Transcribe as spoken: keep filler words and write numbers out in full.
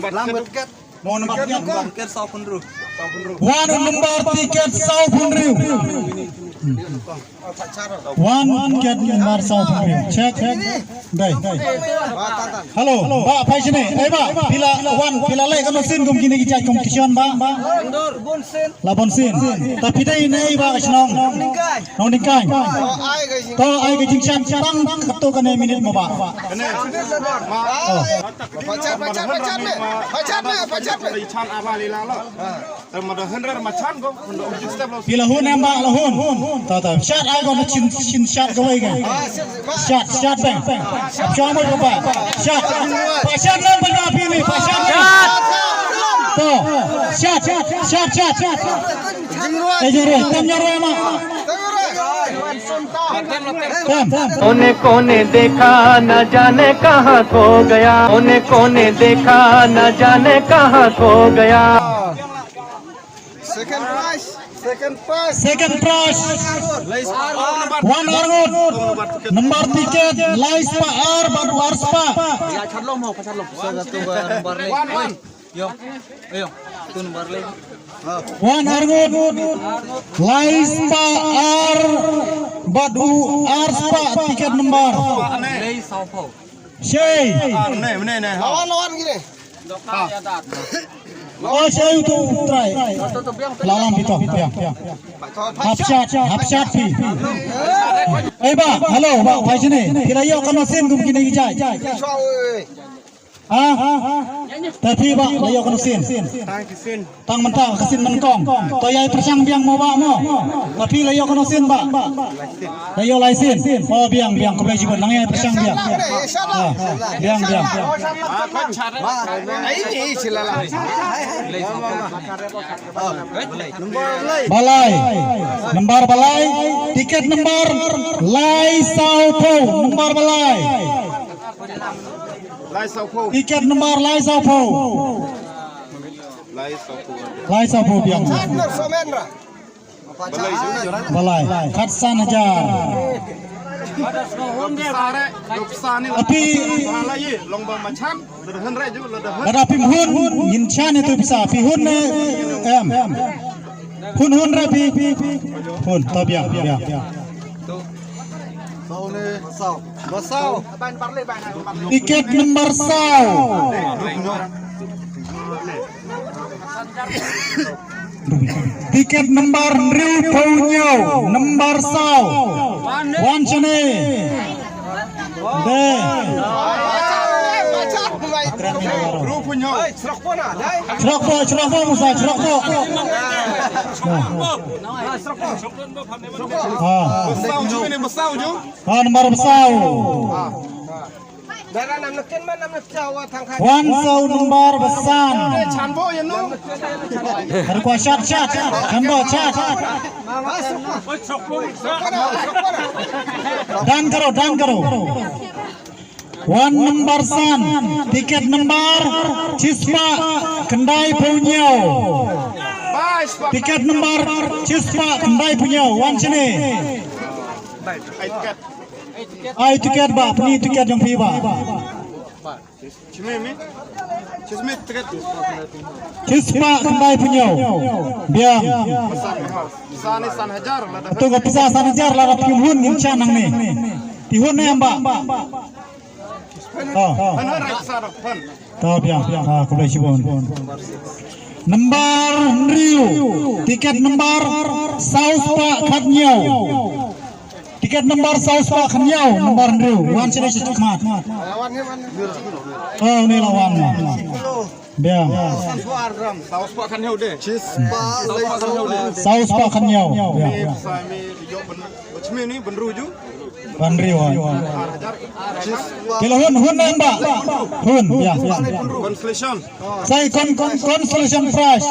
Mo number tiket. Wan number tiket saw phew hynriew. Wan tiket number saw phew hynriew. Check. Dei. Hello. Ba phai shane. Ei ba. Phi la wan, phi la leh kano sien kum kine ki jait competition ba. La bun sien. Ta phi dei ne ei ba ka shnong. Nongdingkai. To ai ka jingshad tang katto katne minit mo ba. Pachat, pachat, pachat me. Pachat me, pachat me. Phi la hun em ba, la hun. Ta ta. Shad ai ko na chin, chin shad kawei ka. Shad, shad bang. Shong mo ko ba. Shad. Pachat na ba phi ni, pachat na. To. Shad, shad, shad, shad. Ei jare, tam jare ma. Tam. कोने कोने देखा, न जाने कहाँ खो गया। कोने कोने देखा, न जाने कहाँ खो गया। Second prize. Second prize. Second prize. Wan arngut. Number tiket, lai spah ar bad ar spah. Wan, wan. Wan arngut, lai spah ar bad u ar spah tiket number. Shei. Lawan, lawan gini. Oh, shei uto u trai. Lawan pito, pito. Hap shad, hap shad phi. Ei ba, hello ba, phai shane. Phi la ïoh kano sien kum kine ki jait. Ha? Te phi ba la ïoh kano sien? Tang mynta ka sien nyngkong. To ïai pyrshang biang mo ba mo. Te phi la ïoh kano sien ba? La ïoh lai sien. Oh biang biang, khublei shibun, nang ïai pyrshang biang. Ha, biang biang. Ba lai. Number ba lai. Tiket number lai saw phew. Number ba lai. Lai saw phew. Tiket number lai saw phew. Lai saw phew. Lai saw phew biang. Ba lai. Khatsan hajar. Api. Lada phim hun, ngin shah ne tu pisa. Phi hun ne em. Hun hun re phi. Hun, to biang, biang. Tiket number saw. Tiket number hynriew phew hynñiew, number saw. Wan shane. De. Shrok po, shrok po, Musa, shrok po. Ha. Ha, number saw. Wan saw number ba san. Ar ko shot, shot. Kan ba shot. Dan karo, dan karo. Wan number san. Tiket number shispah khyndai phew hynñiew. Tiket number shispah khyndai phew hynñiew. Wan shane. Ai tiket ba, pynïoh tiket jong phi ba. Shispah khyndai phew hynñiew. Biang. Atu ka pisa san hajar lada phim hun ngin shah nangne. Phi hun ne em ba. Oh. To biang, ah, khublei shibun. Number hynriew, tiket number saw spah khathynñiew. Tiket number saw spah khathynñiew, number hynriew. Wan shane sha khmat. Oh, une la wan. Biang. Saw spah khathynñiew de. Saw spah khathynñiew. Biang. Ba hynriew. Phi la hun, hun ne em ba. Hun, biang, biang. Consolation. Sa i con-, con-, consolation prize.